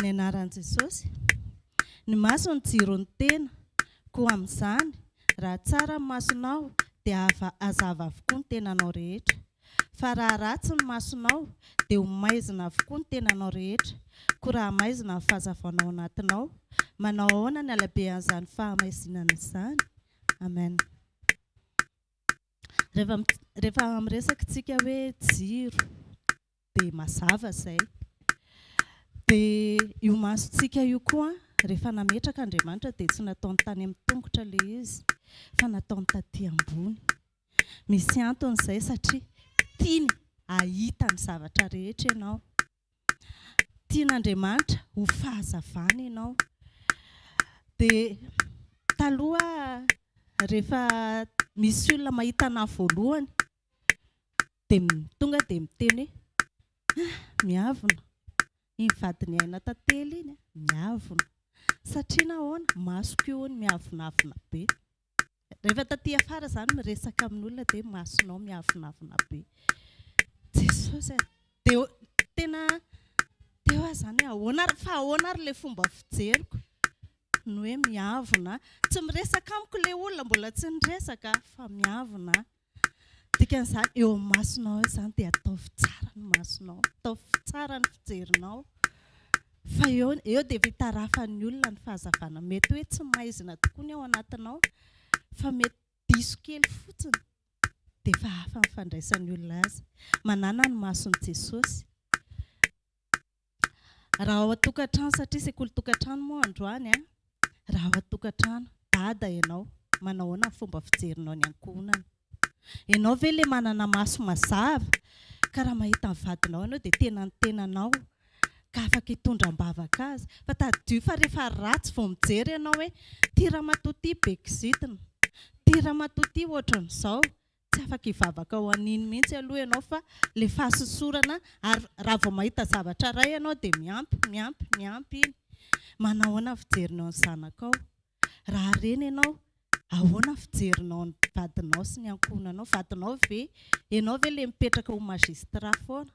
Ny anaran'i Jesosy. Ny maso no jiron'ny tena, koa amin'izany, raha tsara ny masonao, dia hazava avokoa ny tenanao rehetra. Fa raha ratsy ny masonao, dia ho maizina avokoa ny tenanao rehetra. Koa raha maizina ny fahazavana ao anatinao, manao ahoana ny halabean'izany fahamaizinana izany? Amen. Rehefa rehefa miresaka isika hoe jiro, dia mazava izay. Dia io masontsika io koa, rehefa nametraka Andriamanitra dia tsy nataony tany amin'ny tongotra ilay izy fa nataony taty ambony. Misy antony izay satria tiany hahita ny zavatra rehetra ianao. Tian'Andriamanitra ho fahazavana ianao. Dia taloha rehefa misy olona mahita anà voalohany dia tonga dia miteny hoe ah, miavona. Iny vadin'i Aina Tantely iny, miavona. Satria nahoana? Masoko io hono miavonavona be. Rehefa taty afara izany miresaka amin'olona dia masonao miavonavona be. Jesosy a! Dia tena teo aho izany hoe ahoana ary, fa ahoana ary ilay fomba fijeriko ny hoe miavona. Tsy miresaka amiko ilay olona, mbola tsy niresaka fa miavona aho. Dikan'izany eo amin'ny masonao eo izany dia ataovy tsara ny masonao, ataovy tsara ny fijerinao fa eo eo dia efa itarafan'ny olona ny fahazavana. Mety hoe tsy maizina tokoa ny ao anatinao fa mety diso kely fotsiny dia efa hafa ny fandraisan'ny olona azy. Manàna ny mason'i Jesosy. Raha ao an-tokantrano, satria sekoly tokantrano moa androany an, raha ao an-tokantrano, dada ianao, manao ahoana ny fomba fijerinao ny ankohonana? Ianao ve ilay manana maso mazava ka raha mahita ny vadinao ianao dia tena ny tenanao ka afaka hitondra am-bavaka azy? Fa tadidio fa rehefa ratsy vao mijery ianao hoe ity ramatoa ity be kizitina, ity ramatoa ity ohatran'izao, Tsy afaka hivavaka ho an'iny mihitsy aloha ianao fa le fahasosorana ary raha vao mahita zavatra iray ianao dia miampy, miampy, miampy iny. Manahoana ny fijerinao ny zanakao? Raha reny ianao, ahoana ny fijerinao ny vadinao sy ny ankohonanao? Vadinao ve, ianao ve le mipetraka ho magistrat foana?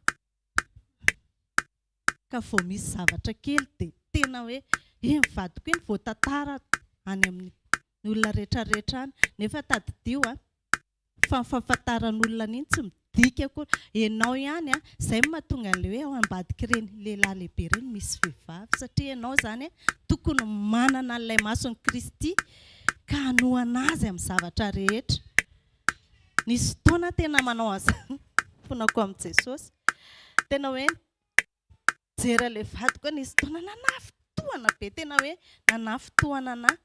Ka vao misy zavatra kely dia tena hoe iny vadiko iny voatantara any amin'ny olona rehetrarehetra any. Nefa tadidio a, fa ny fahafantaran'olona an'iny tsy midika akory. Ianao ihany a, izay no mahatonga an'ilay hoe ao ambadik'ireny lehilahy lehibe ireny misy vehivavy. Satria ianao izany tokony manana an'ilay mason'i Kristy ka hanohana azy amin'ny zavatra rehetra. Nisy fotoana aho tena manao an'izany fonako amin'i Jesosy. Tena hoe nijery an'ilay vadiko aho, nisy fotoana nanafintohana be, tena hoe nanafintohana an'ahy.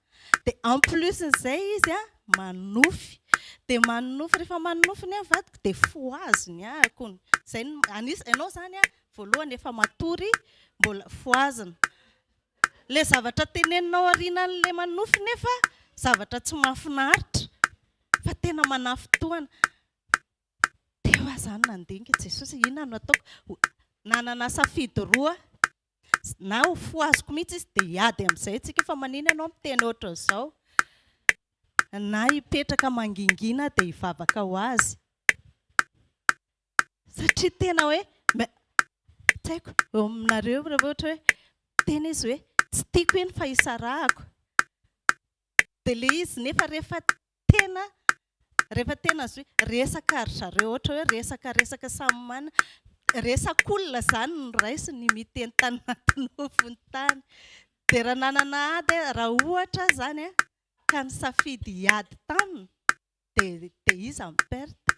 Dia en plus n'izay izy an, manofy. Dia manofy, rehefa manofy ny ahy ny vadiko dia fohaziny ahako hono. Izay no, anis- ianao izany an, voalohany efa matory, mbola fohazina. Ilay zavatra teneninao aorianan'ilay manofy nefa zavatra tsy mahafinaritra fa tena manafintohana. Teo aho izany nandinika, Jesosy inona no ataoko? Nanana safidy roa aho, na ho fohaziko mihitsy izy dia hiady amin'izay tsika fa manina ianao miteny ohatran'izao, na hipetraka mangingina dia hivavaka ho azy. Satria tena hoe tsy haiko, eo aminareo raha ohatra hoe miteny izy hoe tsy tiako iny fa hisarahako, dia ilay izy nefa rehefa tena rehefa tena azo hoe resaka ry zareo ohatra hoe resaka resaka samy mana resak'olona izany no raisiny miteny tany anaty nofony tany. Dia raha nanana ady aho, raha ohatra aho izany an, ka nisafidy hiady taminy, dia dia iza no perte?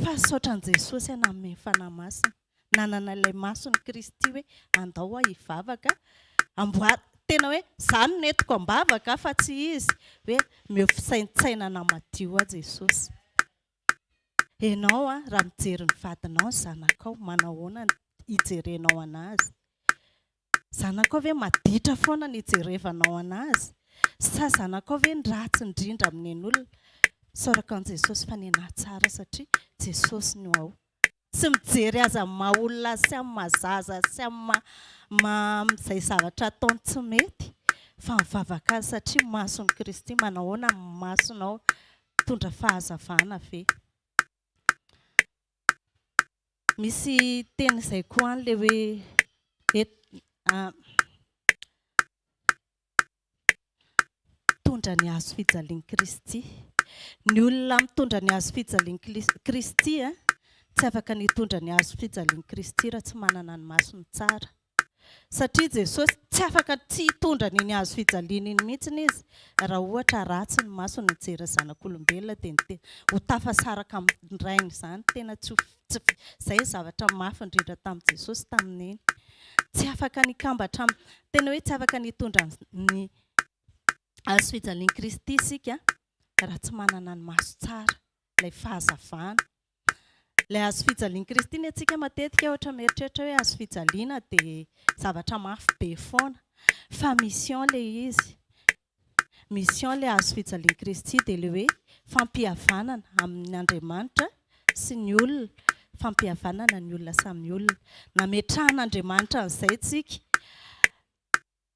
Fa misaotra an'i Jesosy aho nanome ny Fanahy Masina, nanana ilay mason'i Kristy hoe andao aho hivavaka, amboary, tena hoe za no nentiko am-bavaka fa tsy izy, hoe omeo fisaintsainana madio aho Jesosy. Ianao an, raha mijery ny vadinao ny zanakao, manao ahoana ny hijerenao an'azy? Zanakao ve maditra foana ny hijerevanao anazy? Sa zanakao ve ny ratsy indrindra amin'en'olona? Isaorako an'i Jesosy fa nenahy tsara satria Jesosy no ao. Tsy mijery azy amin'ny maha olona azy sy amin'ny maha zaza azy sy amin'ny maha maha amin'izay zavatra ataony tsy mety fa mivavaka azy satria mason'i Kristy manahoana ny masonao mitondra fahazavana ve? Misy teny izay koa any ilay hoe. Et, mitondra ny hazo fijalian'i Kristy. Ny olona mitondra ny hazo fijalian'i Kristy tsy afaka ny hitondra ny hazo fijalian'i Kristy raha tsy manana ny masony tsara. Satria Jesosy tsy afaka tsy hitondra an'iny hazo fijaliana iny mihitsy Izy raha ohatra ratsy ny masony nijery ny zanak'olombelona dia ny ho tafasaraka amin'ny Rainy izany tena tsy ho tsy izay ny zavatra mafy indrindra tamin'i Jesosy tamin'iny. Tsy afaka nikambatra am tena hoe tsy afaka nitondra ny hazo fijalian'i Kristy isika raha tsy manana ny maso tsara, ilay fahazavana. Ilay hazo fijalian'i Kristy ny antsika matetika ohatra mieritreritra hoe hazo fijaliana dia zavatra mafy be foana. Fa mission ilay izy. Mission ilay hazo fijalian'i Kristy dia ilay hoe fampihavanana amin' Andriamanitra sy ny olona, fampihavanana ny olona samy olona. Nametrahan'Andriamanitra an'izay tsika.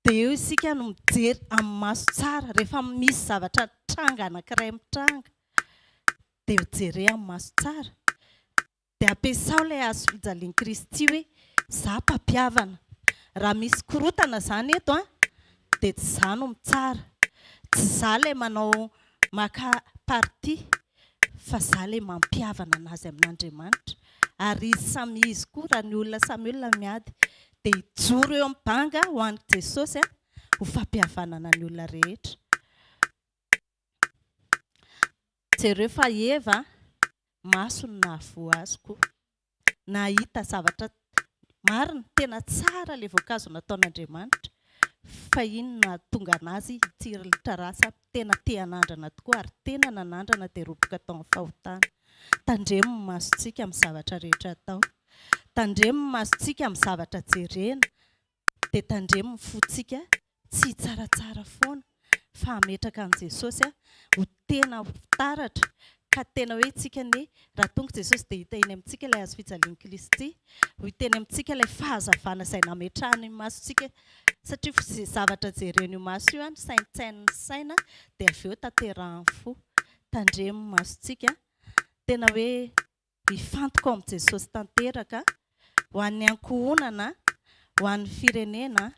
Dia eo isika no mijery amin'ny maso tsara, rehefa misy zavatra tranga anankiray mitranga dia jere amin'ny maso tsara. Dia ampiasao ilay hazo fijalian'i Kristy hoe za mpampihavana. Raha misy korotana izany eto an, dia tsy za no mitsara, tsy za ilay manao maka parti fa za ilay mampihavana anazy amin'Andriamanitra. Ary izy samy izy koa, raha ny olona samy olona miady dia hijoro eo amin'ny banga ho an'i Jesosy ho fampihavanana ny olona rehetra. Jereo fa Eva maso no nahavoa azy koa. Nahita zavatra marina, tena tsara ilay voankazo nataon'Andriamanitra, fa iny no nahatonga an'azy hitsirilitra rasa, tena te hanandrana tokoa ary tena nanandrana dia roboka tao amin'ny fahotana. Tandremo ny masontsika amin'ny zavatra rehetra atao. Tandremo ny masontsika amin'ny zavatra jerena. Dia tandremo ny fontsika tsy hitsaratsara foana fa hametraka an'i Jesosy ho tena fitaratra ka tena hoe tsika anie raha tonga Jesosy dia hita eny amintsika ilay hazo fijalian'i Kristy, ho hita eny amintsika ilay fahazavana izay nametrahany ny masontsika satria izay zavatra jeren'io maso io no saintsainin'ny saina dia avy eo tanterahan'ny fo. Tandremo ny masontsika tena hoe Mifantoka ao amin'i Jesosy tanteraka ho an'ny ankohonana, ho an'ny firenena,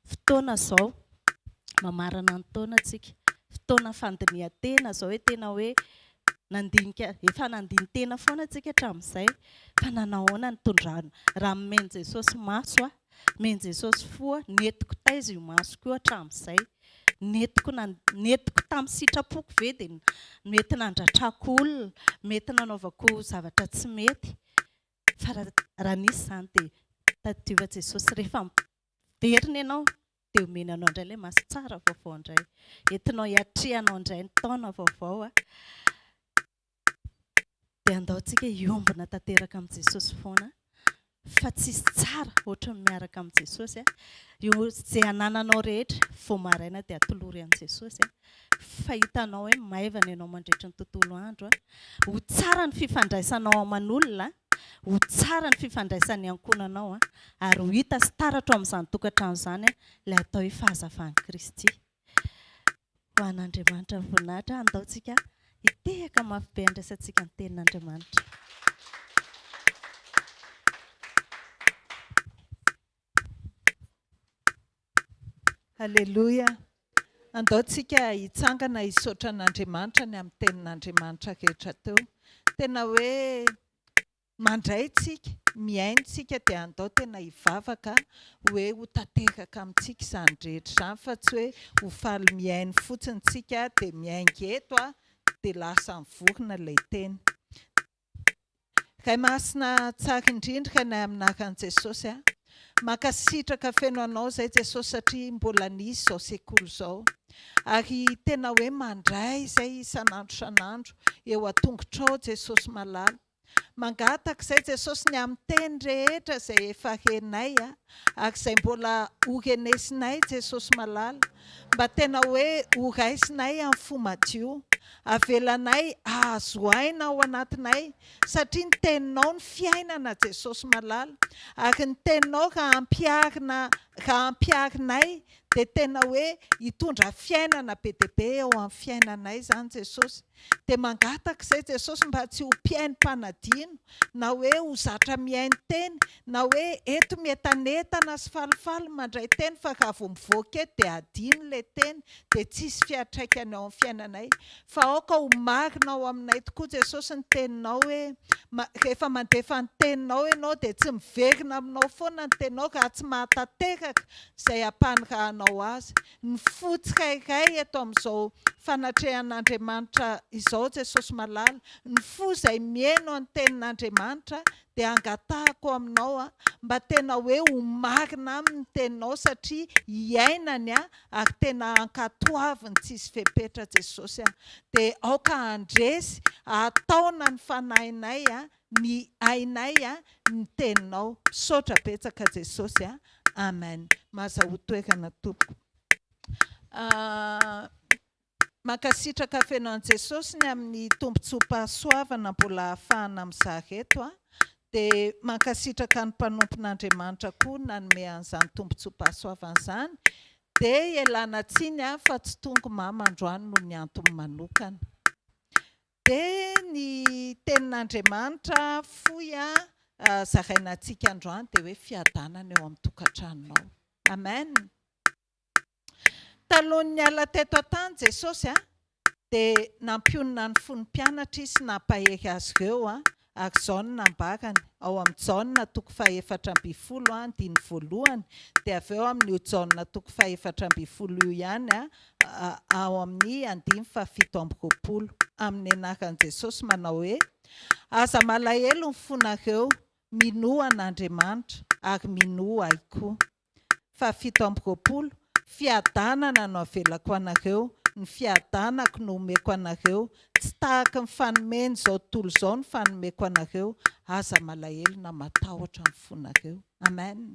fotoana izao mamarana ny taona tsika, fotoana fandinihan-tena izao hoe tena hoe nandinika, efa nandini-tena foana tsika hatramin'izay fa nanahoana nitondrana, raha nomen'i Jesosy maso aho, nomen'i Jesosy fo aho, nentiko taiza io masoko io hatramin'izay, Nentiko nentiko tamin'ny sitrapoko ve dia mety nandratrako olona, mety nanaovako zavatra tsy mety, fa raha nisy izany dia tadidio fa Jesosy rehefa miverina ianao dia omeny anao indray ilay maso tsara vaovao indray, entinao hiatrehanao indray ny taona vaovao a. Dia andao tsika hiombona tanteraka amin'i Jesosy foana fa tsisy tsara ohatry ny miaraka amin'i Jesosy a. Io izay anananao rehetra vao maraina dia atolory an'i Jesosy a. Fa hitanao hoe maivana ianao mandritry ny tontolo andro a. Ho tsara ny fifandraisanao aman'olona, ho tsara ny fifandraisan'ny ankohonanao a, ary ho hita sy taratra ao amin'izany tokantrano izany ilay atao hoe fahazavan'i Kristy. Ho an'Andriamanitra ny voninahitra, andao tsika hitehaka mafy be handraisantsika ny tenin'Andriamanitra. Aleloia! Andao tsika hitsangana hisaotra an'Andriamanitra ny amin'ny tenin'Andriamanitra rehetra teo. Tena hoe Mandray tsika, mihaino tsika dia andao tena hivavaka hoe ho tanteraka amintsika izany rehetra izany fa tsy hoe ho faly mihaino fotsiny tsika dia miainga eto dia lasa mivorona ilay teny. Ray Masina tsara indrindra Rainay amin'ny anaran'i Jesosy a. Mankasitraka feno anao izay Jesosy satria mbola nisy izao sekoly izao ary tena hoe mandray izay isan'andro isan'andro eo an-tongotrao Jesosy malala. Mangataka izay Jesosy ny amin'ny teny rehetra izay efa renay ary izay mbola ho renesinay Jesosy malala mba tena hoe ho raisinay amin'ny fo madio, avelanay hahazo aina ao anatinay satria ny teninao ny fiainana Jesosy malala ary ny teninao raha ampiharina raha ampiharinay Dia tena hoe hitondra fiainana be dia be eo amin'ny fiainanay izany Jesosy. Dia mangataka izay Jesosy mba tsy ho mpihaino mpanadino, na hoe ho zatra mihaino teny, na hoe eto mietanetana sy falifaly mandray teny fa raha vao mivoaka eto dia adino ilay teny dia tsisy fiantraikany ao amin'ny fiainanay. Fa aoka ho marina ao aminay tokoa Jesosy ny teninao hoe rehefa mandefa ny teninao ianao dia tsy miverina aminao foana ny teninao raha tsy mahatanteraka izay ampanirahanao azy. Ny fo tsirairay eto amin'izao fanatrehan'Andriamanitra izao Jesosy malala, ny fo izay mihaino ny tenin'Andriamanitra dia angatahako aminao a, mba tena hoe ho marina aminy ny teninao satria iainany a, ary tena ankatoaviny tsisy fepetra Jesosy a, dia aoka handresy hahataona ny fanahinay a, ny ainay a, ny teninao. Misaotra betsaka Jesosy a. Amen. Mahazahoa toerana tompoko. Mankasitraka feno an'i Jesosy ny amin'ny tombotsoam-pahasoavana mbola ahafahana mizara eto a! Dia mankasitraka ny mpanompon'Andriamanitra koa nanome an'izany tombotsoam-pahasoavana izany. Dia ialana tsiny a fa tsy tonga mama androany noho ny antony manokana. Dia ny tenin'Andriamanitra fohy a zaraina antsika androany dia hoe fiadanana eo amin'ny tokantranonao. Amen! Talohan'ny niala teto an-tany Jesosy dia nampionona ny fon'ny mpianatra Izy sy nampahery azy ireo, ary izao no nambarany, ao amin'ny Jaona toko faha-14 andininy voalohany, dia avy eo amin'io Jaona toko faha-14 io ihany ao amin'ny andininy faha-27, amin'ny anaran'i Jesosy manao hoe, Aza malahelo ny fonareo, minoa an'Andriamanitra, ary minoa Ahy koa. Faha-27, Fiadanana no avelako anareo, ny fiadanako no omeko anareo, tsy tahaky ny fanomen'izao tontolo izao ny fanomeko anareo, aza malahelo na matahotra ny fonareo. Amen.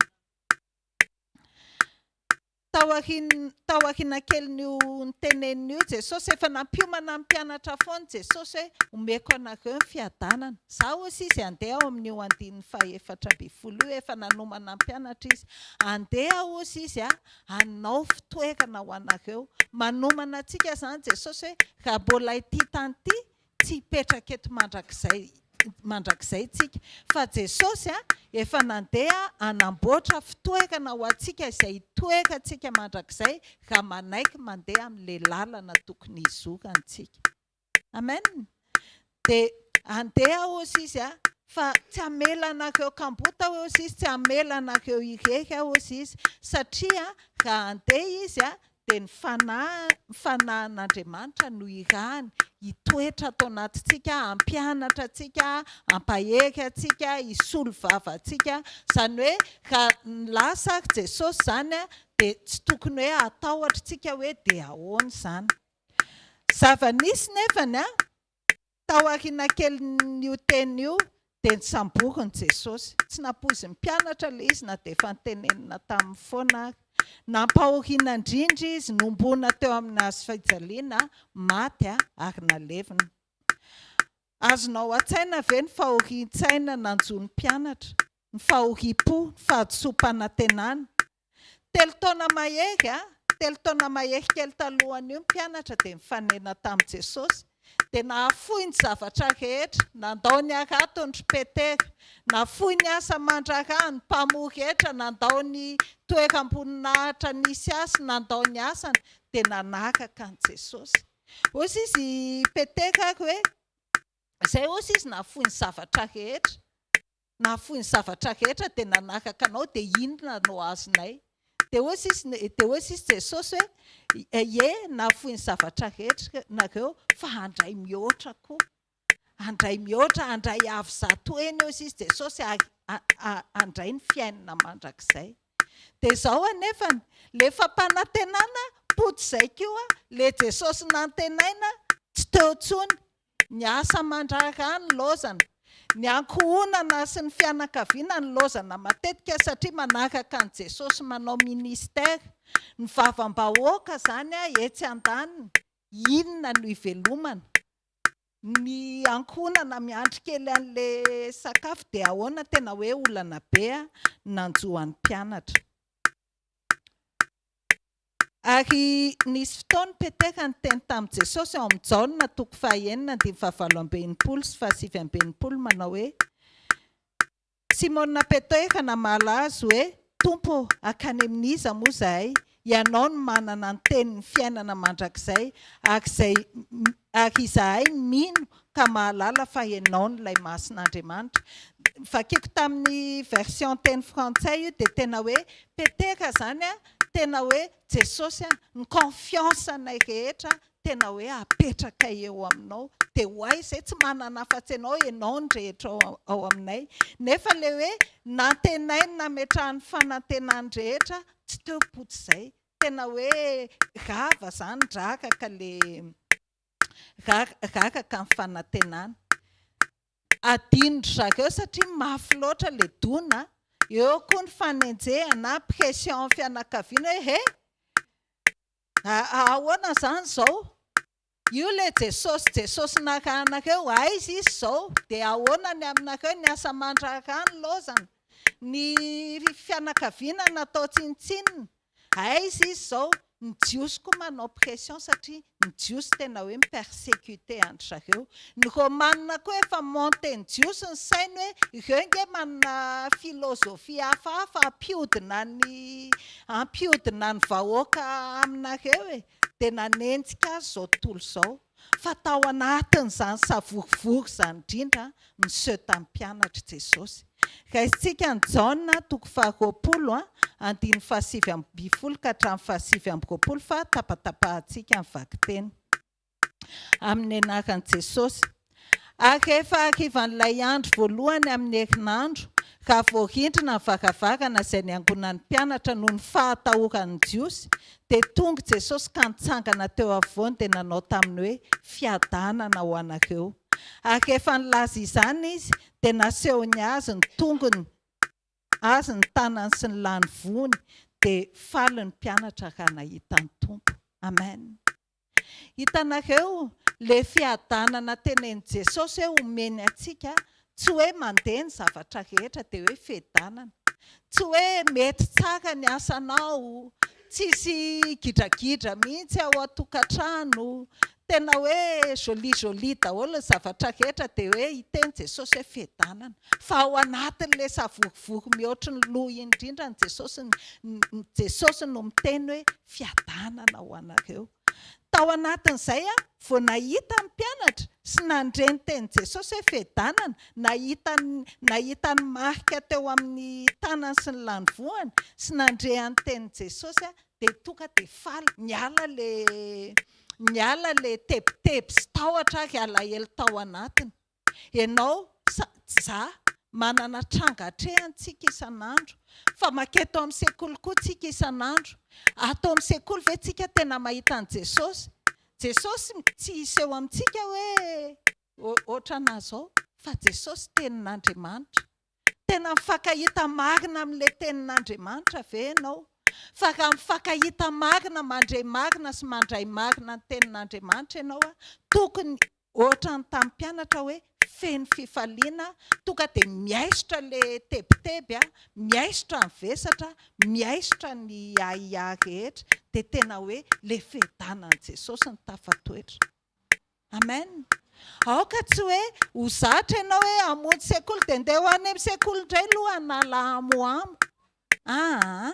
Taorian, taoriana kelin'io niteneniny io Jesosy, efa nampiomana ny mpianatra foana Jesosy hoe omeko anareo ny fiadanana. Za hozy izy handeha ao amin'io andininy faha-14 io, efa nanomana ny mpianatra izy. Handeha hozy izy hanao fitoerana ho anareo. Manomana antsika izany Jesosy hoe raha mbola ity tany ity, tsy hipetraka eto mandrakizay mandrakizay tsika fa Jesosy a efa nandeha hanamboatra fitoerana ho antsika izay hitoerantsika mandrakizay raha manaiky mandeha amin'le lalana tokony hizorany tsika. Amen. Dia handeha hozy izy a fa tsy hamela anareo kambota hozy izy, tsy hamela anareo irery hozy izy satria raha handeha izy a dia ny Fanahy, ny Fanahin'Andriamanitra no irahany hitoetra ato anatintsika, hampianatra antsika, hampahery antsika, hisolo vava antsika. Izany hoe raha lasa ary Jesosy izany dia tsy tokony hoe hatahotra isika hoe dia ahoana izany. Zava-nisy nefany an, Tao aoriana kelin'io teny io, dia nosamborin'i Jesosy. Tsy nampoizin'ny mpianatra ilay izy na dia efa notenenina taminy foana ary. Nampahoriana indrindra izy, nohomboana teo amin'ny hazo fijaliana, maty ary nalevina. Azonao an-tsaina ve ny fahorian-tsaina nanjo ny mpianatra, ny fahoriam-po, ny fahadisoam-panantenana? Telo taona mahery a, telo taona mahery kely talohan'io ny mpianatra dia nifanena tamin'i Jesosy, dia nahafoy ny zavatra rehetra, nandao ny haratony ry Petera, nafoy ny asa aman-draharahany, mpamory hetra, nandao ny toeram-boninahitra nisy azy, nandao ny asany, dia nanaraka an'i Jesosy. Hoy izy i Petera ary hoe, izay hoy izy nahafoy ny zavatra rehetra. nahafoy ny zavatra rehetra dia nanaraka anao dia inona no azonay? Dia hoy sisa dia hoy sisa Jesosy hoe ie nahafoy ny zavatra rehetra nareo fa handray mihoatra koa handray mihoatra handray avo 100 heny hoy sisa Jesosy ary handray ny fiainana mandrakizay. Dia izao anefany le fampanantenana pody izay koa le Jesosy nantenaina tsy teo intsony. Ny asa aman-draharaha nilaozana. Ny ankohonana sy ny fianakaviana nilaozana matetika satria manaraka an'i Jesosy manao ministère. Ny vavam-bahoaka izany etsy andaniny, inona no ivelomana? Ny ankohonana miandry kely an'ilay sakafo dia ahoana? Tena hoe olana be nanjo an'ny mpianatra. Ary nisy fotoana Petera niteny tamin'i Jesosy ao amin'ny Jaona toko fahaenina andininy fahavalo amby enimpolo sy fahasivy amby enimpolo manao hoe: Simona Petera namaly azy hoe: "Tompo, hankany amin'iza moa izahay? Ianao no manana ny tenin'ny fiainana mandrakizay, ary izay ary izahay mino ka mahalala fa ianao no ilay Masin'Andriamanitra." Vakiko tamin'ny version teny frantsay io, dia tena hoe Petera zany a tena hoe: "Jesosy a, ny confiance anay rehetra tena hoe apetraka eo aminao, dia ho ay zay tsy manana afa-tsy ianao, ianao ny rehetra ao aminay." Nefa le hoe nantenainy, nametrahany fanantenany rehetra, tsy teo potsy izay, tena hoe rava zany, drakaka le rakaka ny fanantenana, adinondry zareo satria mafy loatra le dona eo koa, ny fanenjehana, pression fianakaviana hoe: "He, ahoana zany zao io le Jesosy, Jesosy narahanareo, aiza izy zao? Dia ahoana ny aminareo? Ny asa mandrarano lozana, ny fianakaviana natao tsinotsinona, aiza izy zao?" Ny Jiosy koa manao pression satria ny Jiosy tena hoe mi-persécuté andry zareo. Ny Romanina koa efa monte ny Jiosy ny sainy hoe ireo nge manana filozofia hafahafa ampiodina ny vahoaka aminareo e. Dia nanenjika azy zao tontolo izao. Fa tao anatin'izany savorovoro izany indrindra niseho tamin'ny mpianatra Jesosy. Raisintsika ny Jaona toko faha-20 a andininy faha-19 ka hatramin'ny faha-29 fa tapatapahantsika ny vakiteny. Amin'ny anaran'i Jesosy. Ary rehefa harivan'ilay andro voalohany amin'ny herinandro, raha voarindrina ny varavarana izay niangonan'ny mpianatra noho ny fahatahoran'ny Jiosy, dia tonga Jesosy ka nitsangana teo afovoany, dia nanao taminy hoe: "Fiadanana ho anareo." Ary rehefa nilaza izany izy, dia nasehony azy ny tongony azy, ny tanany sy ny lanivoany. Dia faly ny mpianatra raha nahita ny Tompo. Amen. Hitanareo le fiadanana tenen'i Jesosy hoe omeny atsika, tsy hoe mandeha ny zavatra rehetra dia hoe fiadanana, tsy hoe mety tsara ny asanao, tsisy gidragidra mihitsy ao an-tokantrano, tena hoe joli joli daholo ny zavatra rehetra, dia hoe hiteny Jesosy hoe fiadanana. Fa ao anatin'le savorovoro mihoatry ny loha indrindra ny Jesosy, ny Jesosy no miteny hoe fiadanana ho anareo. Tao anatin'izay a vao nahita ny mpianatra sy nandre ny teny Jesosy hoe fiadanana, nahita ny marika teo amin'ny tanany sy ny lanivoany sy nandre ny teny Jesosy a dia tonga dia faly, miala le tebiteby sy tahotra ary alahelo tao anatiny. Ianao sa za manana tranga atrehantsika isan'andro, fa maketo amin'ny sekoly koa tsika isan'andro. Ato amin'ny sekoly ve tsika tena mahita an'i Jesosy? Jesosy tsy hiseho amintsika hoe ohatra an'izao, fa Jesosy tenin'Andriamanitra. Tena mifankahita marina amin'ilay tenin'Andriamanitra ve ianao? Fa raha mifankahita marina, mandre marina sy mandray marina ny tenin'Andriamanitra ianao a, tokony ohatra ny tamin'ny mpianatra hoe feno fifaliana, tonga dia miaisotra le tebiteby a, miaisotra ny vesatra, miaisotra ny ahiahy rehetra, dia tena hoe le fiadanan'i Jesosy ny tafatoetra. Amen. Aoka tsy hoe ho zatra ianao hoe hamonjy sekoly dia ndeha ho any amin'ny sekoly indray aloha hanala amoamo. Aa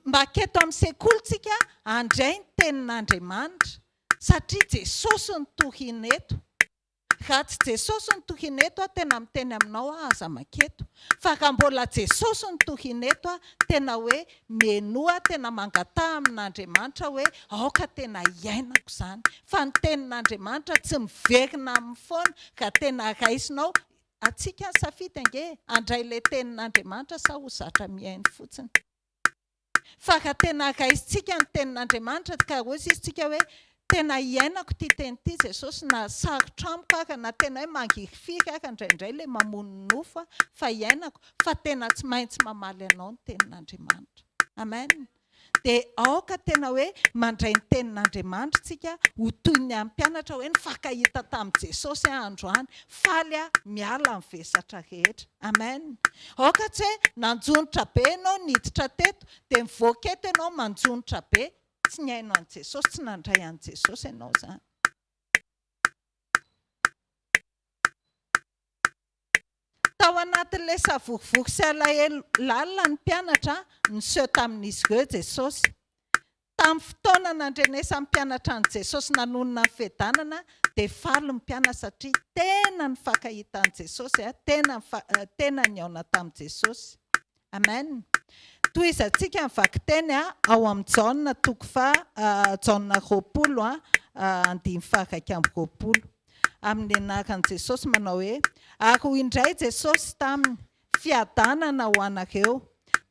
mba keto amin'ny sekoly tsika handray ny tenin'Andriamanitra satria Jesosy no torina eto. Raha tsy Jesosy no torina eto, a tena miteny aminao aho, aza maketo. Fa raha mbola Jesosy no torina eto, a tena hoe menoa, tena mangataha amin'Andriamanitra hoe aoka tena hiainako izany. Fa ny tenin'Andriamanitra tsy miverina amin'ny foana ka tena raisinao. Atsika ny safidy ange, handray ilay tenin'Andriamanitra sa ho zatra mihaino fotsiny. Fa raha tena raisintsika ny tenin'Andriamanitra ka hoy izy tsika hoe tena hiainako ity teny ity, Jesosy, na sarotra amiko ara, na tena hoe mangirifiry ara indraindray ilay mamono nofo, fa hiainako, fa tena tsy maintsy mamaly anao ny tenin'Andriamanitra. Amen. Dia aoka tena hoe mandray ny tenin'Andriamanitra tsika ho toy ny amin'ny mpianatra hoe nifankahita tamin'i Jesosy androany, faly a miala ny vesatra rehetra. Amen. Aoka tsy hoe nanjonitra be ianao niditra teto dia mivoaka eto ianao manjonitra be. Tsy nihaino an'i Jesosy, tsy nandray an'i Jesosy ianao izany. Tao anatin'ilay savorovoro sy alahelo lalina ny mpianatra, niseho tamin'izy ireo Jesosy. Tamin'ny fotoana nandrenesan'ny mpianatra an'i Jesosy nanonona ny fiadanana dia faly ny mpianatra satria tena nifankahita an'i Jesosy, tena tena nihaona tamin'i Jesosy. Amen. Tohizantsika ny vakiteny ao amin'ny Jaona toko faha Jaona 20 andininy faha 21. Amin'ny anaran'i Jesosy manao hoe, Ary hoy indray Jesosy taminy, Fiadanana ho anareo.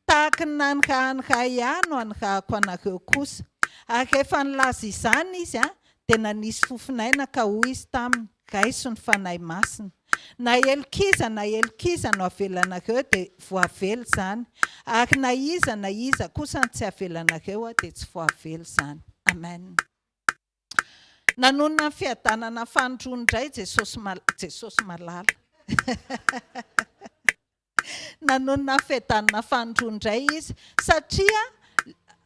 Tahaky ny nanirahan'ny Ray ahy no anirahako anareo kosa. Ary rehefa nilaza izany Izy, dia nanisy fofon'aina ka hoy Izy taminy, Raiso ny Fanahy Masina. Na helok'iza na helok'iza no avelanareo dia voavela izany, ary na iza na iza kosa no tsy avelanareo dia tsy voavela izany. Amen. Nanonona ny fiadanana fanindroany indray Jesosy Jesosy malala. Nanonona ny fiadanana fanindroany indray izy satria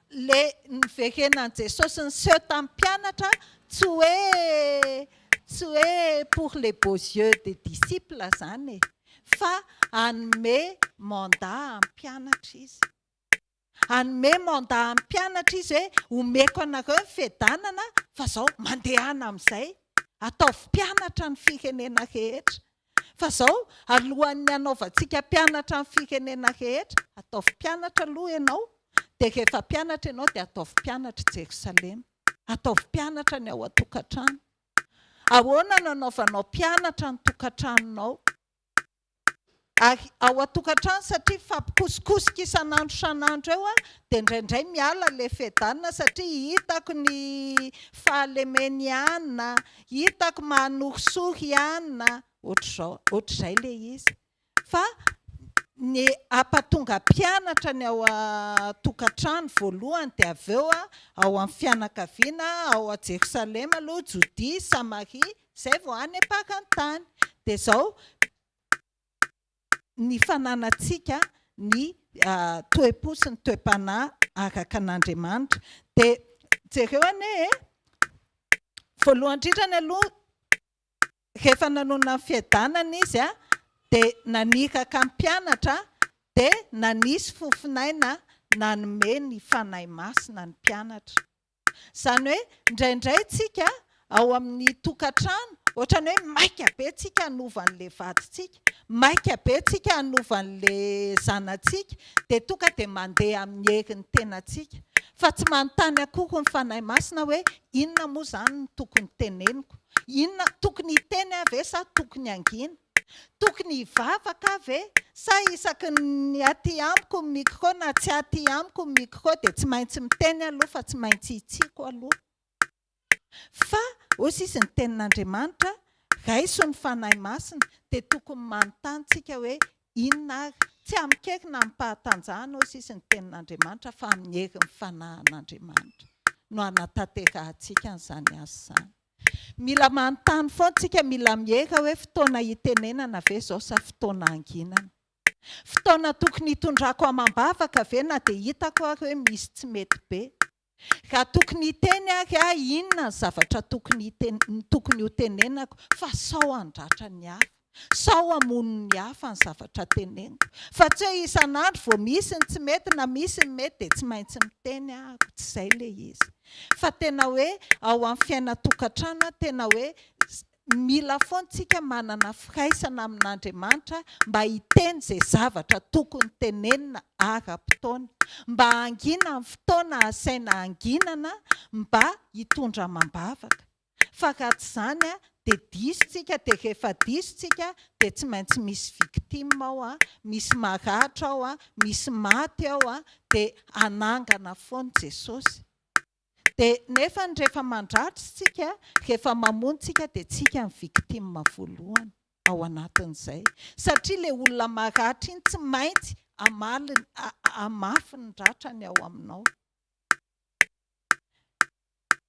le niverenan'i Jesosy niseho tamin'ny mpianatra tsy hoe tsy hoe pour les beaux yeux des disciples zany e fa hanome mandat amin'ny mpianatra izy. Hanome mandat amin'ny mpianatra izy hoe omeko anareo ny fiadanana fa zao mandehana amin'izay, ataovy mpianatra ny firenena rehetra. Fa zao alohan'ny hanaovantsika mpianatra ny firenena rehetra, ataovy mpianatra aloha ianao, dia rehefa mpianatra ianao dia ataovy mpianatra i Jerosalema, ataovy mpianatra ny ao an-tokantrano. Ahoana no anaovanao mpianatra ny tokantranonao? Ary ao an-tokantrano satria mifampikosikosika isan'andro isan'andro eo aho dia indraindray miala ilay fiadanana satria hitako ny fahalemen'i Anna, hitako manorisory i Anna, ohatr'izao, ohatr'izay ilay izy. Fa ny hampatonga mpianatra ny ao an-tokantrano voalohany dia avy eo ao amin'ny fianakaviana, ao Jerosalema aloha, Jodia, Samaria, Izay vao any am-pakan'ny tany. Dia izao ny fananantsika ny toe-po sy ny toe-panahy araka an'Andriamanitra. Dia jereo anie e! Voalohany indrindrany aloha, rehefa nanonona ny fiadanana izy dia naniraka ny mpianatra dia nanisy fofon'aina nanome ny Fanahy Masina ny mpianatra. Izany hoe indraindray tsika ao amin'ny tokantrano ohatran'ny hoe maika be tsika hanova an'ilay vadintsika, maika be tsika hanova an'ilay zanatsika dia tonga dia mandeha amin'ny herin'ny tenantsika fa tsy manontany akory ny Fanahy Masina hoe inona moa izany no tokony teneniko, inona, tokony hiteny aho ve sa tokony hangina? Tokony hivavaka aho ve sa isaky ny aty amiko ny micro na tsy aty amiko ny micro dia tsy maintsy miteny aloha fa tsy maintsy hitsiako aloha? Fa hoy sisa ny tenin'Andriamanitra, raiso ny Fanahy Masina dia tokony manontany tsika hoe inona ary? Tsy amin-kery na amim-pahatanjahana hoy sisa ny tenin'Andriamanitra fa amin'ny herin'ny Fanahin'Andriamanitra no hanatanterahantsika an'izany asa izany. Mila manontany foana tsika, mila miera hoe fotoana hitenenana ve izao sa fotoana hanginana? Fotoana tokony hitondrako amam-bavaka ve na dia hitako ary hoe misy tsy mety be? Raha tokony hiteny ary aho inona ny zavatra tokony tokony hotenenako fa sao handratra ny hafa? Sao hamono ny hafa ny zavatra teneniko. Fa tsy hoe isan'andro vao misy ny tsy mety na misy ny mety dia tsy maintsy miteny ahako. Tsy izay ilay izy. Fa tena hoe ao amin'ny fiainan-tokantrano tena hoe mila foana tsika manana firaisana amin'Andriamanitra mba hiteny izay zavatra tokony tenenina ara-potoana. Mba hangina amin'ny fotoana asaina hanginana mba hitondra amam-bavaka. Fa raha tsy izany dia diso tsika dia rehefa diso tsika dia tsy maintsy misy victime ao an, misy maratra ao an, misy maty ao an, dia hanangana foana Jesosy. Dia nefa ny rehefa mandratra tsika, rehefa mamono tsika dia tsika ny victime voalohany ao anatin'izay. Satria ilay olona maratra iny tsy maintsy hamaly, hamafy ny ratrany ao aminao.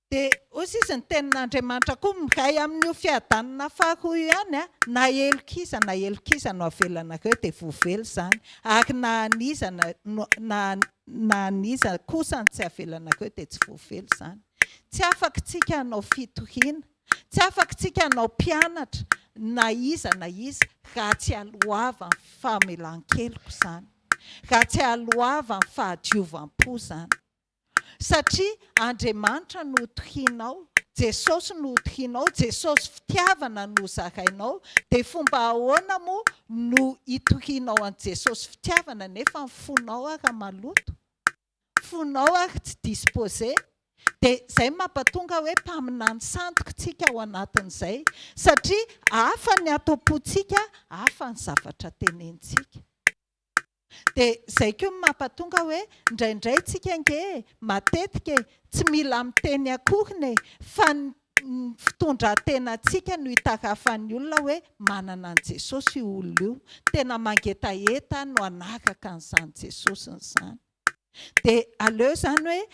Dia hoy sisa ny tenin'Andriamanitra koa, miray amin'io fiadanana faharoa io ihany, na helok'iza na helok'iza no avelanareo dia voavela izany, ary na an'iza na na. na an'iza kosa no tsy avelanareo dia tsy voavela izany. Tsy afaka tsika hanao fitoriana, tsy afaka tsika hanao mpianatra na iza na iza raha tsy aloavan'ny famelan-keloka izany, raha tsy aloavan'ny fahadiovam-po izany. Satria Andriamanitra no hotorianao, Jesosy no hotorianao, Jesosy fitiavana no hozarainao, dia fomba ahoana moa no hitorianao an'i Jesosy fitiavana nefa ny fonao ara maloto? Fonao ary tsy disposé? Dia izay mampatonga hoe mpaminany sandoka tsika ao anatin'izay, satria hafa ny ato am-pontsika, hafa ny zavatra tenenintsika. Dia izay koa no mampatonga hoe indraindray tsika ange e, matetika e, tsy mila miteny akoriny e, fa ny fitondran-tenantsika no itarafan'ny olona hoe manana an'i Jesosy io olona io, tena mangetaheta no hanaraka an'izany Jesosiny izany. Dia aleo izany hoe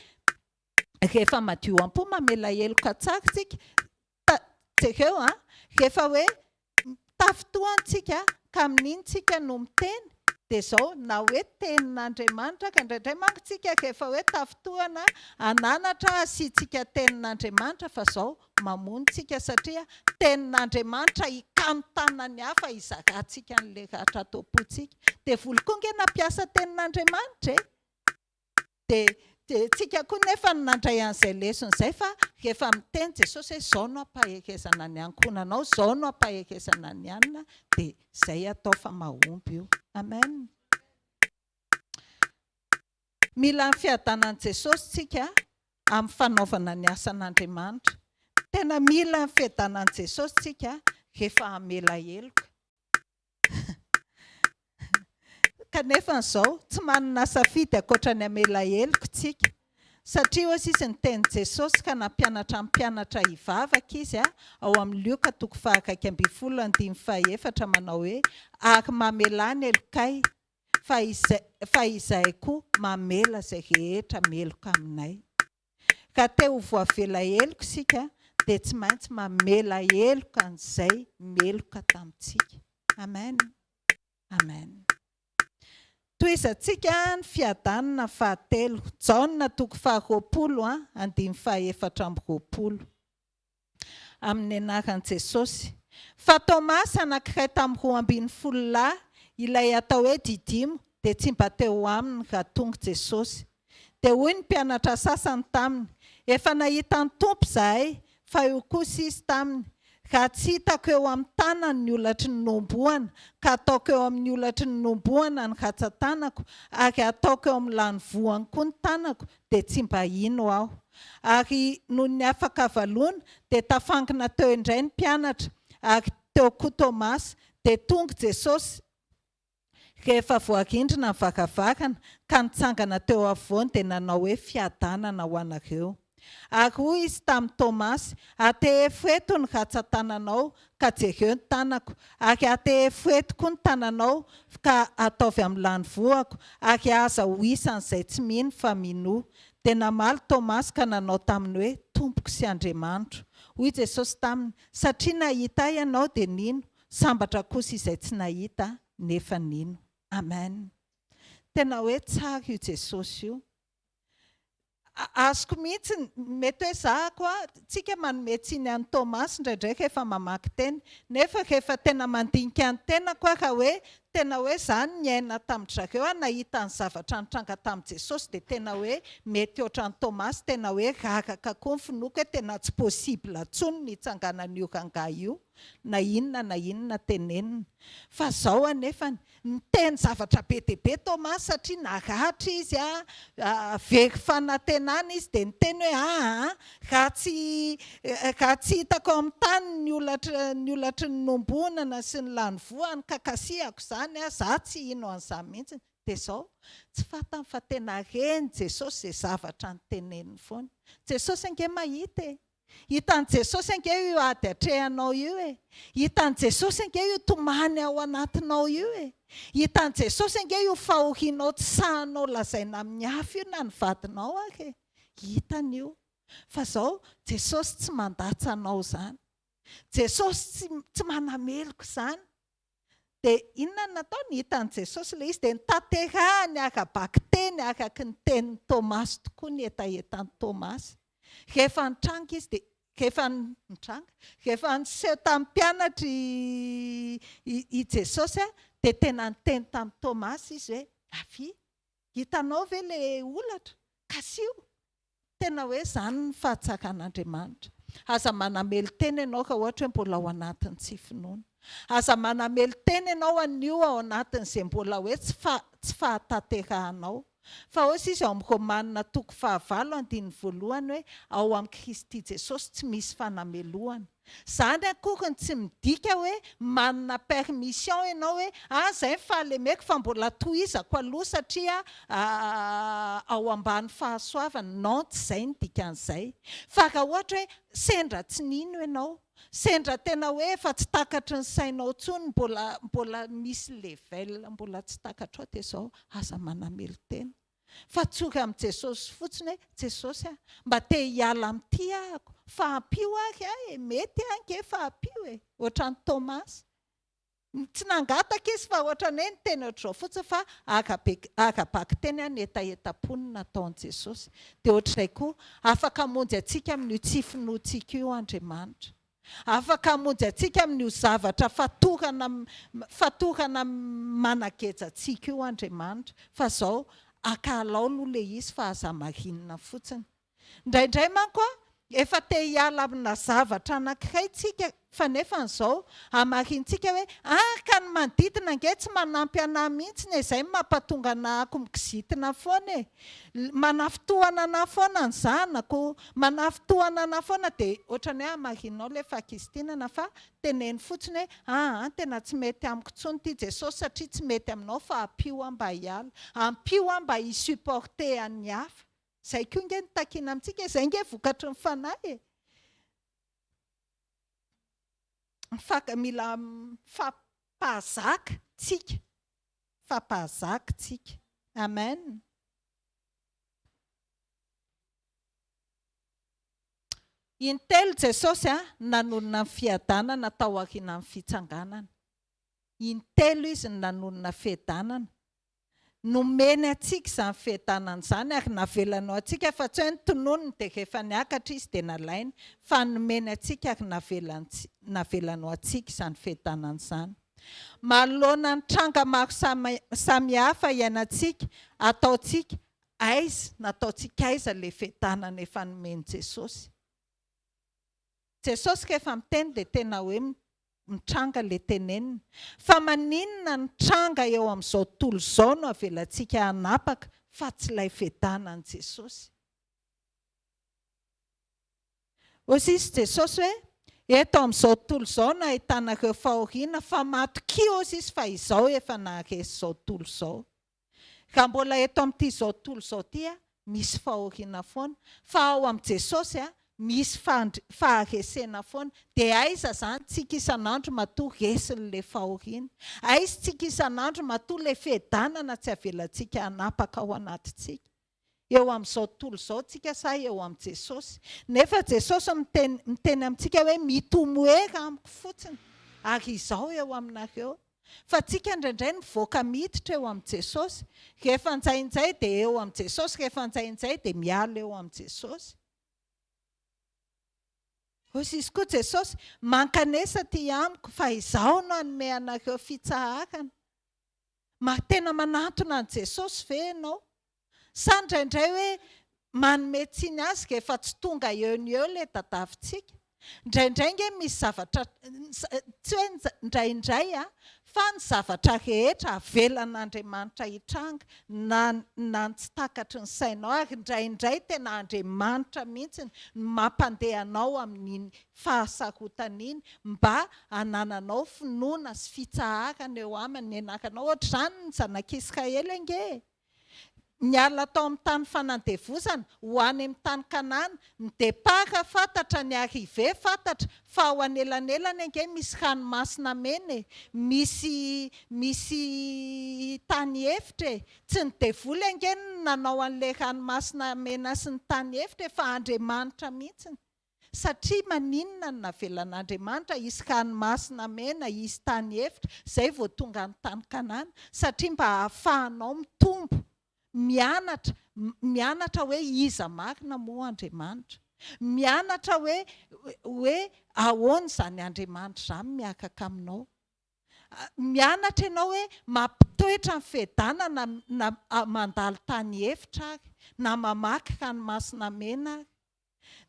rehefa madio am-po mamela heloka tsara isika, jereo an, rehefa hoe tafintohana tsika ka amin'iny tsika no miteny dia izao na hoe tenin'Andriamanitra ka indraindray manko tsika rehefa hoe tafintohana hananatra asiantsika tenin'Andriamanitra fa izao mamono tsika satria tenin'Andriamanitra hikanotanan'ny hafa hizarantsika an'ilay ratra ato am-pontsika. Devoly koa nge nampiasa tenin'Andriamanitra e! Dia dia tsika koa nefa no nandray an'izay lesona izay fa rehefa miteny Jesosy hoe izao no ampaherezana ny ankohonanao, izao no ampaherezana ny anona dia izay atao fa mahomby io. Amen. Mila ny fiadanan'i Jesosy tsika amin'ny fanaovana ny asan'Andriamanitra. Tena mila ny fiadanan'i Jesosy tsika rehefa hamela heloka. Kanefa izao, tsy manana safidy ankoatra ny hamela heloka isika. Satria hoy izy ny tenin'i Jesosy ka nampianatra ny mpianatra hivavaka Izy, ao amin'ny Lioka toko faha-11 andininy faha-efatra manao hoe, Ary mamelà ny helokay, fa fa izahay koa mamela izay rehetra meloka aminay. Ka te ho voavela heloka isika dia tsy maintsy mamela heloka an'izay meloka tamintsika. Amen. Amen. Tohizantsika ny fiadanana fahatelo. Jaona toko faharoapolo andininy faha-24. Amin'ny anaran'i Jesosy. Fa Tomasy, anankiray tamin'ny 12 lahy, ilay atao hoe Didimo, dia tsy mba teo aminy raha tonga Jesosy. Dia hoy ny mpianatra sasany taminy, Efa nahita ny Tompo izahay. Fa hoy kosa izy taminy, Raha tsy hitako eo amin'ny tanany ny holatry ny nohomboana, ka ataoko eo amin'ny holatry ny nohomboana ny ratsan-tanako, ary ataoko eo amin'ny lanivoany koa ny tanako, dia tsy mba hino aho. Ary nony afaka valoana, dia tafangina teo indray ny mpianatra, ary teo koa Tomasy. Dia tonga Jesosy, rehefa voarindrina ny varavarana, ka nitsangana teo afovoany, dia nanao hoe, Fiadanana ho anareo. Ary hoy Izy tamin'i Tomasy, Atehefo eto ny ratsan-tananao, ka jereo ny tanako, ary atehefo eto koa ny tananao, ka ataovy amin'ny lanivohako, ary aza ho isan'izay tsy mino fa minoa. Dia namaly Tomasy ka nanao taminy hoe, Tompoko sy Andriamanitro. Hoy Jesosy taminy, Satria nahita Ahy ianao dia nino, sambatra kosa izay tsy nahita nefa nino. Amen. Tena hoe tsara io Jesosy io. Azoko mihitsy, mety hoe zahako a, tsika manome tsiny an'i Thomas indraindray rehefa mamaky teny, nefa rehefa tena mandinika ny tenako aho raha hoe tena hoe za niaina tamin-dry zareo aho nahita ny zavatra nitranga tamin'i Jesosy dia tena hoe mety ohatran'i Thomas tena hoe raraka koa ny finoako hoe tena tsy possible intsony ny hitsanganan'io rangahy io na inona na inona tenenina. Fa zao anefany, niteny zavatra be dia be Thomas satria naratra izy, very fanantenana izy dia niteny hoe aa raha tsy raha tsy hitako ao amin'ny tany ny holatry ny holatry ny nohomboanana sy ny lanivoany ka kasihako izany, za tsy hino an'izany mihitsy. Dia zao, tsy fantany fa tena ren'i Jesosy izay zavatra noteneniny foana. Jesosy ange mahita e! Hitan'i Jesosy ange io ady atrehanao io e! Hitan'i Jesosy ange io tomany ao anatinao io e! Hitan'i Jesosy ange io fahorianao tsy sahinao lazaina amin'ny hafa io na ny vadinao ary e! Hitany io. Fa zao, Jesosy tsy mandatsa anao izany. Jesosy tsy tsy manameloka izany. Dia inona no nataony? Hitan'i Jesosy ilay izy, dia notanterahany ara-bakiteny araka ny tenin'i Tomasy tokoa ny hetahetan'i Tomasy. Rehefa nitranga izy dia, rehefa nitranga, rehefa niseho tamin'ny mpianatra i, i Jesosy dia tena niteny tamin'i Tomasy izy hoe, Avia, hitanao ve ilay holatra? Kasiho. Tena hoe izany ny fahatsaran'Andriamanitra. Aza manamelo-tena ianao raha ohatra hoe mbola ao anatin'ny tsy finoana. Aza manamelo-tena ianao anio ao anatin'izay mbola hoe tsy tsy fahatanterahanao. Fa hoy izy ao amin'ny Romana toko fahavalo andininy voalohany hoe ao amin'i Kristy Jesosy tsy misy fanamelohana. Zany akoriny tsy midika hoe manana permission ianao hoe ah zay ny fahalemeko fa mbola tohizako aloha satria ao ambany fahasoavana, non tsy zay ny dikan'izay. Fa raha ohatra hoe sendra tsy nino ianao, sendra tena hoe efa tsy takatry ny sainao intsony, mbola mbola misy level mbola tsy takatrao dia zao aza manamelo-tena. Fa tsory amin'i Jesosy fotsiny hoe, Jesosy a, mba te hiala amin'ity ahako, fa ampio ary aho e, mety aho ange fa ampio e, ohatran'i Thomas. Tsy nangataka izy fa ohatran'ny hoe niteny ohatr'izao fotsiny fa ara-bakiteny ny hetahetam-pony no nataon'i Jesosy. Dia ohatr'izay koa, afaka hamonjy antsika amin'io tsy finoantsika io Andriamanitra. Afaka hamonjy antsika amin'io zavatra fatorana fatorana manageja antsika io Andriamanitra. Fa zao, ankahalao aloha le izy fa aza marinina fotsiny. Indraindray manko an, efa te hiala amina zavatra anankiray tsika fa nefa an'izao hamarintsika hoe ah ka ny manodidina ange tsy manampy anah mihitsiny e, zay no mampatonga anahako mikizitina foana e. Manafintohana anah foana ny zanako, manafintohana anah foana dia ohatran'ny hoe hamarinao ilay fahakizitinana fa teneno fotsiny hoe aa tena tsy mety amiko intsony ity Jesosy satria tsy mety aminao fa ampio aho mba hiala, ampio aho mba hi-supporter an'ny hafa. Izay koa nge no takiana amintsika e, izay nge vokatry ny fanahy e. Mifaka, mila mifampahazaka tsika. Fampahazaka tsika. Amen. Intelo Jesosy nanonona ny fiadanana tao aorianan'ny fitsanganana. Intelo Izy no nanonona fiadanana. Nomeny antsika izany fiadanana izany ary navelany ho antsika fa tsy hoe notononiny dia rehefa niakatra Izy dia nalainy fa nomeny antsika ary navelany navelany ho antsika izany fiadanana izany. Manoloana ny tranga maro samihafa iainantsika, ataontsika aiza, nataontsika aiza ilay fiadanana efa nomen'i Jesosy? Jesosy rehefa miteny dia tena hoe mitranga ilay teneniny. Fa maninona ny tranga eo amin'izao tontolo izao no avelantsika hanapaka fa tsy ilay fiadanan'i Jesosy? Hoy sisa Jesosy hoe, Eto amin'izao tontolo izao no ahitanareo fahoriana, fa matokia, hoy sisa, fa Izaho efa naharesy izao tontolo izao. Raha mbola eto amin'ity izao tontolo izao ity, misy fahoriana foana, fa ao amin'i Jesosy, misy faharesena foana. Dia aiza izany tsika isan'andro matoa resin'ilay fahoriana? Aiza tsika isan'andro matoa ilay fiadanana tsy avelantsika hanapaka ao anatintsika? Eo amin'izao tontolo izao tsika sa eo amin'i Jesosy? Nefa Jesosy miteny miteny amintsika hoe mitomoera amiko fotsiny ary Izaho eo aminareo. Fa tsika indraindray mivoaka miditra eo amin'i Jesosy. Rehefa injainjay dia eo amin'i Jesosy, rehefa injainjay dia miala eo amin'i Jesosy. Hoy izy koa Jesosy, mankanesa aty amiko fa Izaho no hanome anareo fitsaharana. Ma tena manantona an'i Jesosy ve ianao? Sa indraindray hoe manome tsiny azy rehefa tsy tonga eo no eo ilay tadavintsika? Indraindray ange misy zavatra, tsy hoe indraindray an, fa ny zavatra rehetra avelan'Andriamanitra hitranga na na ny tsy takatry ny sainao ary indraindray tena Andriamanitra mihitsy no mampandeha anao amin'iny fahasarotana iny mba hanananao finoana sy fitsaharana eo aminy ny anaranao. Ohatr'izany ny zanak'Israely ange e! Niala tao amin'ny tany fanandevozana ho any amin'ny tany Kanana, ny départ fantatra, ny arrivée fantatra, fa ao anelanelany ange misy ranomasina mena e, misy misy tany efitra e! Tsy ny devoly ange no nanao an'ilay ranomasina mena sy ny tany efitra e, fa Andriamanitra mihitsiny. Satria maninona no navelan'Andriamanitra hisy ranomasina mena, hisy tany efitra, izay vao tonga any tany Kanana? Satria mba hahafahanao mitombo, mianatra, mianatra hoe iza marina moa Andriamanitra. Mianatra hoe hoe ahoana izany Andriamanitra izany miakaka aminao. Mianatra ianao hoe mampitoetra ny fiadanana na mandalo tany efitra ary, na mamaky ranomasina mena ary.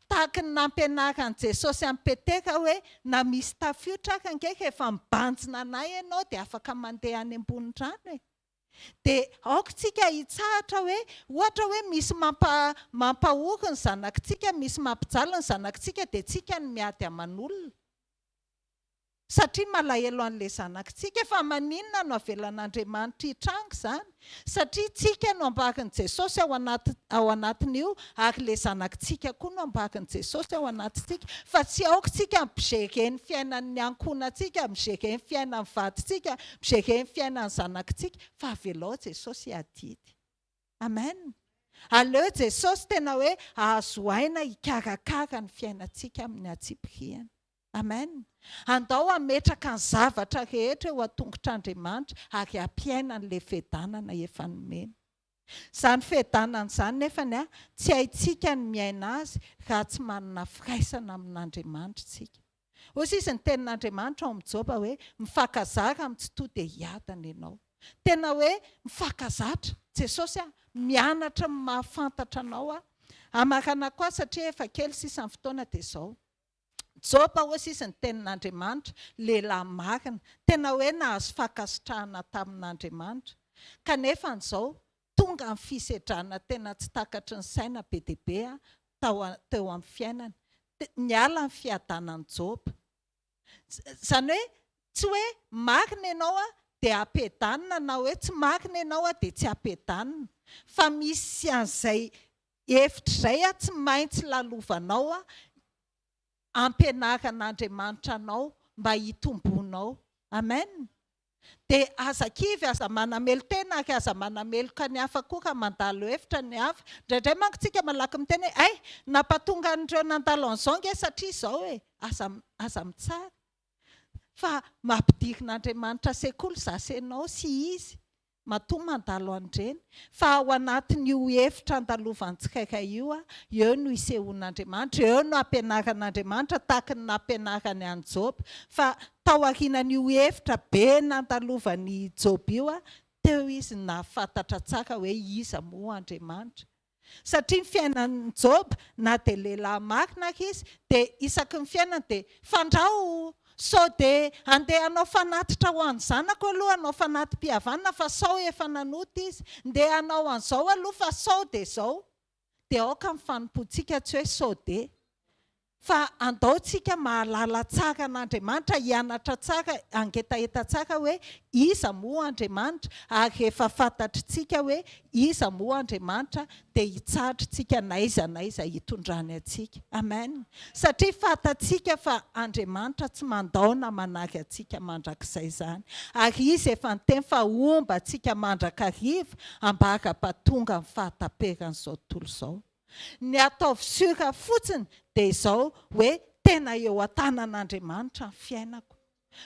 Tahaka ny nampianaran'i Jesosy an'i Petera hoe na misy tafiotra ary ange rehefa mibanjina anay ianao dia afaka mandeha any ambony rano e. Dia aoka isika hitsahatra hoe ohatra hoe misy mampa mampahory ny zanakitsika, misy mampijaly ny zanakitsika dia tsika no miady aman'olona. Satria malahelo an'ilay zanakitsika. Fa maninona no avelan'Andriamanitra hitranga izany? Satria tsika no ambarin'i Jesosy ao anaty ao anatin'io ary ilay zanakitsika koa no ambarin'i Jesosy ao anatintsika. Fa tsy aoka tsika mi-gérer ny fiainan'ny ankohonantsika, mi-gérer ny fiainan'ny vadintsika, mi-gérer ny fiainan'ny zanakitsika, fa avelao Jesosy hiadidy. Amen. Aleo Jesosy tena hoe ahazo aina hikarakara ny fiainantsika amin'ny antsipiriany. Amen. Andao hametraka ny zavatra rehetra eo an-tongotr'Andriamanitra ary hampiaina an'ilay fiadanana efa nomeny. Izany fiadanana izany nefany a, tsy haintsika ny miaina azy raha tsy manana firaisana amin'Andriamanitra isika. Hoy sisa ny tenin'Andriamanitra ao amin'ny Joba hoe, mifankazara amin'ny tsitoha dia hiadana ianao. Tena hoe mifankazatra. Jesosy a, mianatra ny mahafantatra anao aho. Hamaranako azy satria efa kely sisa ny fotoana dia izao. Joba hoy sisa ny tenin'Andriamanitra, lehilahy marina, tena hoe nahazo fankasitrahana tamin'Andriamanitra. Kanefa an'izao, tonga ny fisedrana tena tsy takatry ny saina be dia be tao teo amin'ny fiainany. Niala ny fiadanan'i Joba. Izany hoe tsy hoe marina ianao dia ampiadanina na hoe tsy marina ianao dia tsy ampiadanina. Fa misy an'izay Hevitra izay tsy maintsy lalovanao ampianaran'Andriamanitra anao mba hitomboanao. Amen. Dia aza kivy, aza manamelo-tena ary aza manameloka ny hafa koa raha mandalo hevitra ny hafa. Indraindray manko tsika malaky miteny hoe hay, nampatonga an'ireo nandalo an'izao ange satria izao e. Aza aza mitsara. Fa mampidirin'Andriamanitra sekoly za sy enao sy izy. Matoa mandalo an'ireny, fa ao anatin'io efitra andalovan'ny tsirairay io, eo no isehoan'Andriamanitra, eo no ampianaran'Andriamanitra tahaka ny nampianarany an'i Joba. Fa tao aorianan'io efitra be nandalovan'i Joba io, teo izy no nahafantatra tsara hoe iza moa Andriamanitra. Satria ny fiainan'i Joba, na dia lehilahy marina ary izy, dia isaky ny fiainany dia, fandrao sao dia andeha hanao fanatitra ho an'ny zanako aloha, hanao fanati-pihavanana fa sao efa nanota izy, ndeha hanao an'izao aloha fa sao dia izao. Dia aoka ny fanompoantsika tsy hoe sao dia. Fa andao tsika mahalala tsara an'Andriamanitra, hianatra tsara, hangetaheta tsara hoe iza moa Andriamanitra, ary rehefa fantatritsika hoe iza moa Andriamanitra dia hitsahatra tsika n'aiza n'aiza hitondrany antsika. Amen. Satria fantatsika fa Andriamanitra tsy mandao na manary antsika mandrakizay izany. Ary Izy efa niteny fa homba antsika mandrakariva ambara-pahatonga ny fahataperan'izao tontolo izao. Ny ataovy sur fotsiny dia izao hoe tena eo an-tanan'Andriamanitra ny fiainako.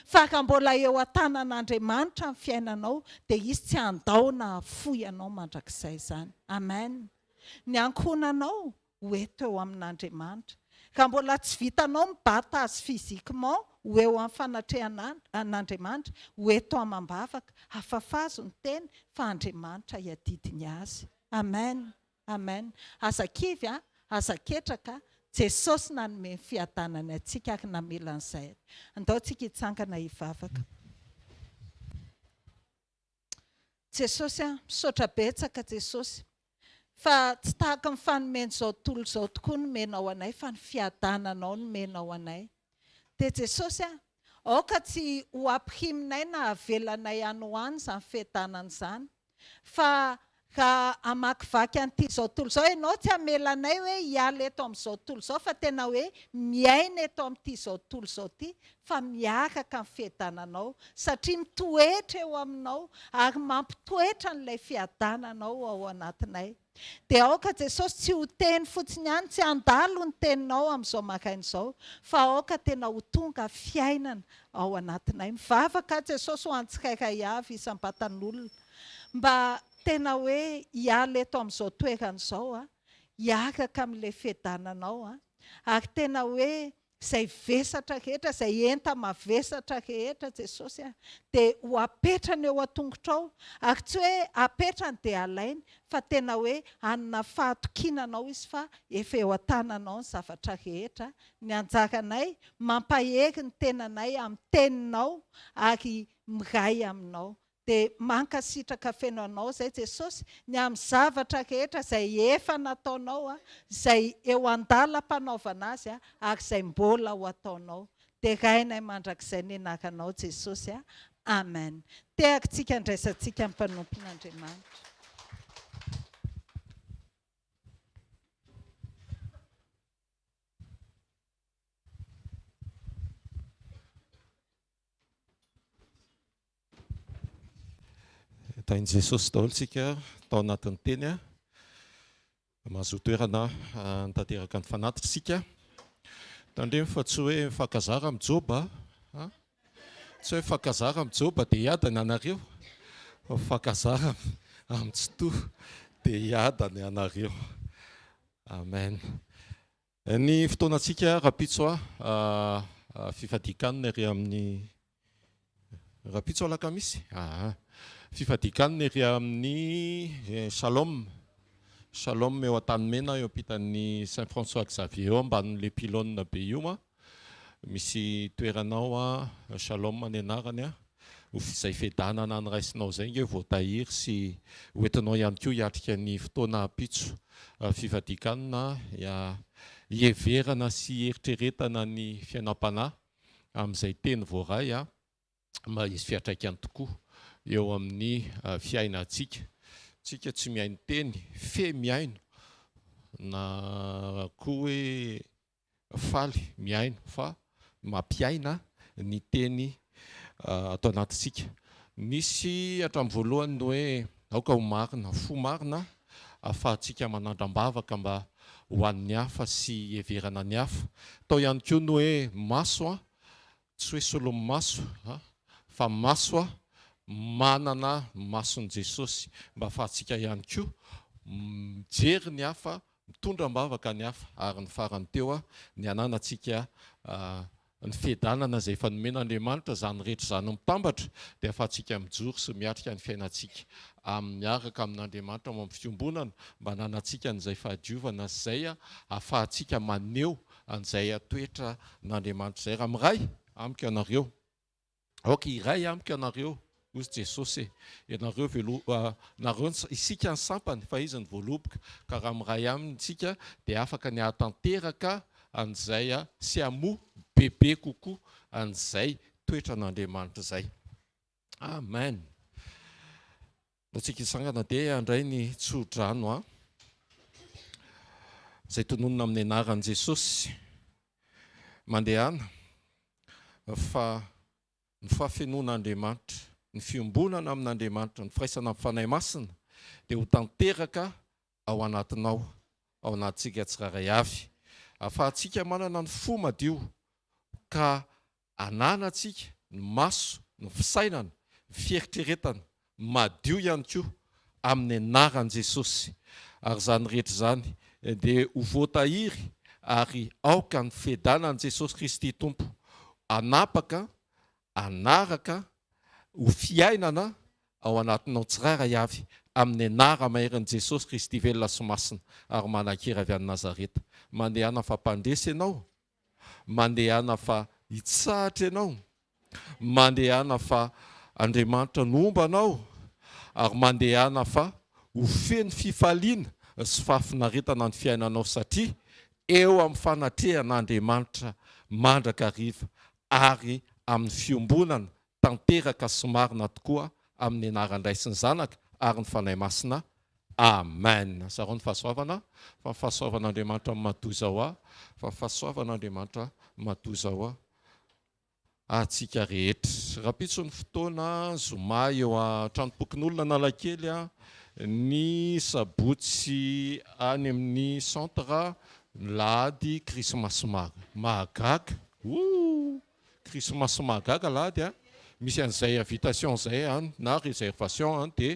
Fa raha mbola eo an-tanan'Andriamanitra ny fiainanao dia Izy tsy handao na hahafoy anao mandrakizay izany. Amen. Ny ankohonanao ho eto eo amin'Andriamanitra. Raha mbola tsy vitanao mibata azy physiquement ho eo amin'ny fanatrehan'Andriamanitra, ho eto amam-bavaka, afafazo ny teny fa Andriamanitra hiadidy ny azy. Amen. Amen. Aza kivy a, aza ketraka, Jesosy nanome ny fiadanany antsika ary namela an'izay. Andao tsika hitsangana hivavaka. Jesosy a, misaotra betsaka Jesosy fa tsy tahaka ny fanomen'izao tontolo izao tokoa nomenao anay fa ny fiadananao nomenao anay. Dia Jesosy a, aoka tsy ho ampiriminay na avelanay any ho any izany fiadanana izany Fa raha hamakivaky an'ity izao tontolo izao ianao, tsy hamela anay hoe hiala eto amin'izao tontolo izao fa tena hoe miaina eto amin'ity izao tontolo izao ity fa miaraka amin'ny fiadananao satria mitoetra eo aminao ary mampitoetra an'ilay fiadananao ao anatinay. Dia aoka Jesosy tsy ho teny fotsiny ihany, tsy handalo ny teninao amin'izao maraina izao, fa aoka tena ho tonga fiainana ao anatinay. Mivavaka aho Jesosy ho an'ny tsirairay avy isam-batan'olona, mba tena hoe hiala eto amin'izao toerana izao aho, hiaraka amin'ilay fiadananao aho, ary tena hoe Izay vesatra rehetra, izay enta-mavesatra rehetra, Jesosy a, dia ho apetrany eo an-tongotrao, ary tsy hoe apetrany dia alainy, fa tena hoe hanana fahatokiana anao Izy fa efa eo an-tananao ny zavatra rehetra, ny anjaranay, mampahery ny tenanay amin'ny teninao ary miray aminao. Dia mankasitraka feno Anao izay Jesosy ny amin'ny zavatra rehetra izay efa nataonao, izay eo andalam-panaovana azy ary izay mbola ho ataonao. Derainay mandrakizay ny anaranao Jesosy a. Amen. Tehakitsika andraisantsika ny mpanompon'Andriamanitra. Tahin'i Jesosy daholo tsika tao anatin'ny teny a. Mahazoa toerana hanatanteraka ny fanatitra isika. Tandremo fa tsy hoe mifankazara amin'i Joba a. Tsy hoe mifankazara amin'i Joba dia hiadana ianareo. Fa mifankazara amin'i Tsitoha dia hiadana ianareo. Amen. Ny fotoanantsika rahampitso a, fifadian-kanina ery amin'ny rahampitso alakamisy? Aa. Fifadian-kanina ery amin'ny Shalom. Shalom eo Antanimena eo ampitan'ny Saint François Xavier eo ambanin'ilay pylône be io an. Misy toerana ao an, Shalom ny anarany an. Ho izay fiadanana noraisinao izay ange voatahiry sy ho entinao ihany koa hiatrika ny fotoana ampitso fifadian-kanina hiheverana sy hieritreretana ny fiainam-panahy amin'izay teny voaray mba hisy fiantraikany tokoa eo amin'ny fiainantsika. Tsika tsy mihaino teny fe mihaino na koa hoe faly mihaino fa mampiaina ny teny ato anatintsika. Nisy hatramin'ny voalohany ny hoe aoka ho marina, fo marina ahafahantsika manandram-bavaka mba ho an'ny hafa sy hiheverana ny hafa. Tao ihany koa ny hoe maso, tsy hoe solomaso fa maso manana mason'i Jesosy mba ahafahantsika ihany koa mijery ny hafa Mitondra am-bavaka ny hafa ary ny farany teo ny hananantsika ny fiadanana izay efa nomen'Andriamanitra, izany rehetra izany mitambatra dia ahafahantsika mijoro sy miatrika ny fiainantsika amin'ny miaraka amin'Andriamanitra ao amin'ny fiombonana mba hananantsika an'izay fahadiovana sy izay ahafahantsika maneho an'izay toetran'Andriamanitra izay. Raha miray amiko ianareo. Aoka hiray amiko ianareo, hoy Jesosy e. Ianareo velo, nareo ny, isika ny sampany, fa Izy ny voaloboka. Ka raha miray Aminy isika, dia afaka ny hahatanteraka an'izay sy hamoa bebe kokoa an'izay toetran'Andriamanitra izay. Amen. Antsika hitsangana dia handray ny tso-drano an. Izay tononina amin'ny anaran'i Jesosy. Mandehana fa ny fahafenoan'Andriamanitra, ny fiombonana amin'Andriamanitra, ny firaisana amin'ny Fanahy Masina dia ho tanteraka ao anatinao, ao anatintsika tsirairay avy. Ahafahantsika manana ny fo madio ka ananantsika ny maso, ny fisainana, ny fieritreretana madio ihany koa amin'ny anaran'i Jesosy. Ary izany rehetra izany dia ho voatahiry ary aoka ny fiadanan'i Jesosy Kristy Tompo hanapaka, hanaraka, ho fiainana ao anatinao tsirairay avy amin'ny anara-maherin'i Jesosy Kristy velona sy masina ary manan-kery avy any Nazareta. Mandehana fa mpandresy ianao. Mandehana fa hitsahatra ianao, mandehana fa Andriamanitra no homba anao, ary mandehana fa ho feno fifaliana sy fahafinaretana ny fiainanao satria eo amin'ny fanatrehan'Andriamanitra mandrakariva ary amin'ny fiombonana tanteraka sy marina tokoa amin'ny anaran-dRay sy ny Zanaka ary ny Fanahy Masina. Amen. Zarao ny fahasoavana, fa ny fahasoavan'Andriamanitra matoa izao ahy, fa ny fahasoavan'Andriamanitra matoa izao ahy antsika rehetra. Rahampitso ny fotoana, zoma eo an-tranompokonolona Analakely. Ny sabotsy any amin'ny centre, ny lahady krismasy mahagaga. Ouh! Krismasy mahagaga lahady a! Misy an'izay invitation izay any na réservation an, dia.